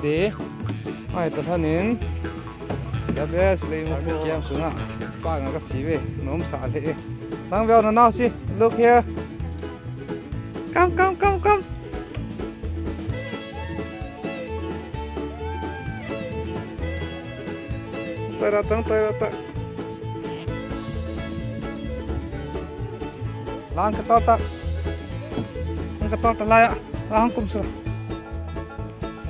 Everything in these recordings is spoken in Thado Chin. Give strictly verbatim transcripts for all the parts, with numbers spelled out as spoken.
Di. Ai, ta thanin. The best, lei mo kiam sunga. Pa nga ka chi ve. Nom sa le. Nang veo na nau si. Look here. Come, come, come, come. Tara tang, tara tang. Lang ka tol ta. Lang ka tol ta laya. Lang kum sa.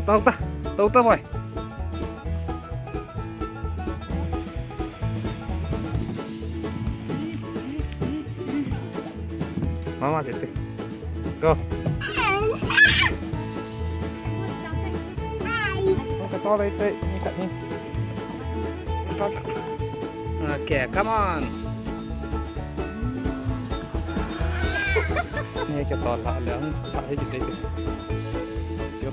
Tol ta. Tol ta boy. Mama tete. Go. Lang ka tol ta, ni ka ni. Okay, come on. Ni ka tol la lang. Ta hi ki te. Yo.